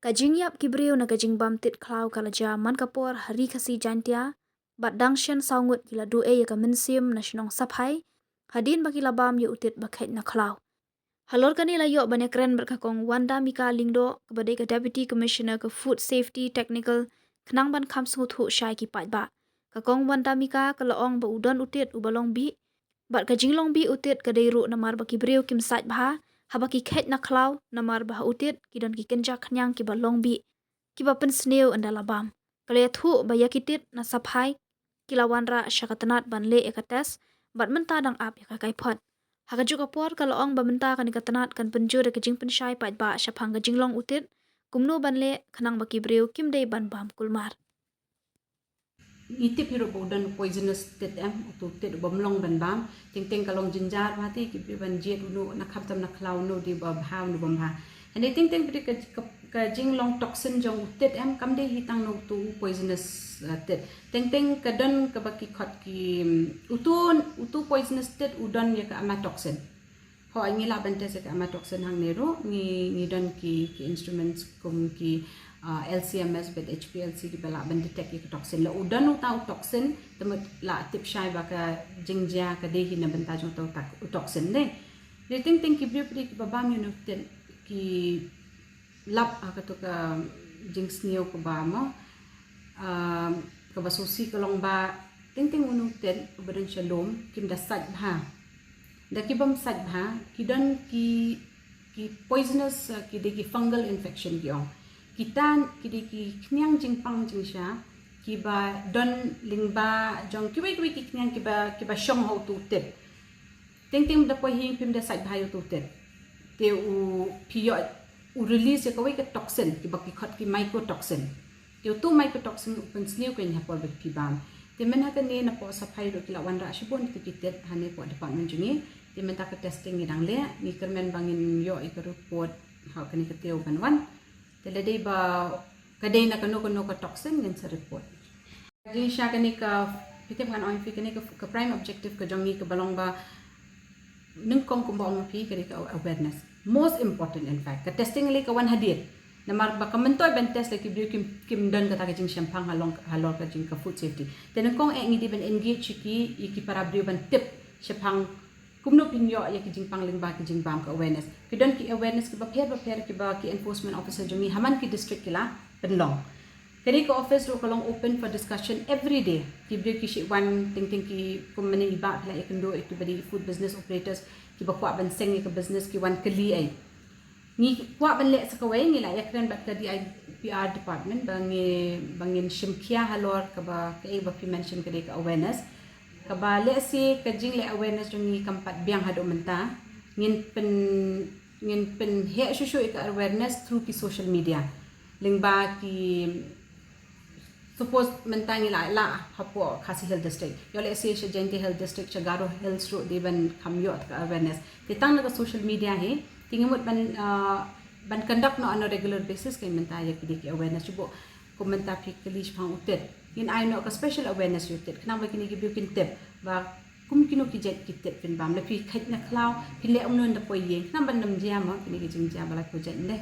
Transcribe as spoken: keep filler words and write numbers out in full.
A jingïap ki briew na ka jingbam tit khlaw ka la jia man ka por ha Ri Khasi Jaintia, bad dang shen saw ngut ki la duh ei ïa ka mynsiem na shnong Saphai, hadien ba ki la bam ïa u tit ba kheit na khlaw. Halor kane la ïoh ban ïakren bad ka Kong Wanda Mika Lyngdoh, kaba dei ka Deputy Commissioner ka Food Safety Technical, khnang ban kham sngewthuh shai ki paidbah. Ka Kong Wanda Mika ka la ong ba u don u tit uba long bih, bad ka jinglong bih u tit ka dei ruh namar ba ki briew kim sait bha haba ki kheit na khlaw, namar ba ha u tit ki don ki kynja khñiang kiba long bih, kiba pynsniew ynda la bam. Ka la ïathuh ba ïa ki tit na Saphai ki la wanrah sha ka tnat ban leh ïa ka test, bad mynta dang ap ïa ka kaiphod. Ha kajuh ka por ka la ong ba mynta kane ka tnat kan pynjur ïa ka jingpynshai paidbah shaphang ka jinglong u tit, kumno ban leh khnang ba ki briew kim dei ban bam kulmar. Ngi tip hi ruh ba u don poisonous tit, em, utu tit uba ym long ban bam. Teng teng ka long jynjar bha te ki briew ban jied uno na khamtam na khlaw, uno dei ba bha, uno bym bha. Hynrei teng teng ba dei ka, ka, ka jinglong toxin jong u tit, em, kam dei hi tang na utu u poisonous, uh, tit. Teng teng ka don kaba ki khot ki, um, utu, utu poisonous tit u don ïa ka amatoxin. Ho, ngi lah ban test ïa ka amatoxin hangne ruh, ngi, ngi don ki, ki instruments kum ki, uh, L C M S bad H P L C kiba lah ban detect ïa ka toxin. La u don uta u toxin, te mut la tip shai ba ka jingjia ka dei hi na bynta jong uta u tak-, u toxin de. Dei teng teng ki briew phi kiba bam ïa uno u tit ki lap ha kato ka jingsniew kaba mo, um, kaba sngewsih ka long ba teng teng uno u tit uba don sha lum kim da sait bha. Da ki bym sait bha, ki don ki, ki poisonous, uh, ki dei ki fungal infection ki ong. Kita ki dei ki khñiang jingpang jingsha kiba don lyngba jong kiwei kiwei ki khñiang kiba, kiba shong ha utu u tit. Teng teng da poi hi phim da sait bha ïa utu u tit, te u phi ïoh u release ïa kawei ka toxin, kiba ki khot ki mycotoxin. Te utu u mycotoxin u pynsniew kein ha por ba phi bam. Te mynta kane napoh Saphai ruh ki la wanrah shibun ïa ki tit hangne hapoh department jong ngi. Te mynta ka testing ngi dang leh, ngi kyrmen ba ngin ïoh ïa ka report ha kane ka taïew ban wan. Te lada dei ba ka dei na kano kano ka toxin ngin sa report. Jingsha kane ka, phi tip ngan ong ïa phi, kane ka, ka prime objective ka jong ngi kaba long ba nyngkong kumba ong phi ka dei ka awareness. Most important in fact. Ka testing lei ka wan hadien. Namar ba ka myntoi ban test la ki briew kim, kim don kata ka jingshemphang halor, halor ka jing ka food safety. Te nyngkong eh ngi dei ban engage ïa ki, ïa ki para briew ban tip shaphang kumno phin ïoh ïa ki jingpang lyngba ki jingbam, ka awareness. Ki don ki awareness kiba pher ba pher kiba ki enforcement officer jong ngi ha man ki district ki la pynlong. Kane ka office ruh ka long open for discussion every day. Ki briew ki shu wan, teng teng ki, kum mynne i bah phi la ïakynduh ïa kiba dei food business operators kiba kwah ban seng ïa ka business, ki wan kylli ei. Ngi kwah ban leh sa kawei, ngi la ïakren bad ka D I P R department ba ngi, ba ngin shim khia halor kaba, kaei ba phi mention ka dei ka awareness. Kaba lehse ka jingleh awareness jong ngi kam pat biang haduh mynta. Ngin pyn, ngin pynheh shuh shuh ïa ka awareness through ki social media. Lyngba ki, suppose mynta ngi la, la hapoh Khasi Hills District, ïoh lehse sha Jaintia Hills District, sha Garo Hills ruh dei ban kham ïoh ka awareness. Te tang na ka social media hi, te ngi mut ban, uh, ban conduct noh on a regular basis kein mynta ïa ki dei ki awareness. Shu buh kum mynta phi kylli shaphang u tit, ngin ai noh ka special awareness ïa u tit khnang ba kine ki briew kin tip ba kum kino ki jait ki tit phin bam. La phi kheit na khlaw, phin leh kumno ynda poi ïing, khnang ban ym jia mo kine ki jingjia ba la poi jait ynda.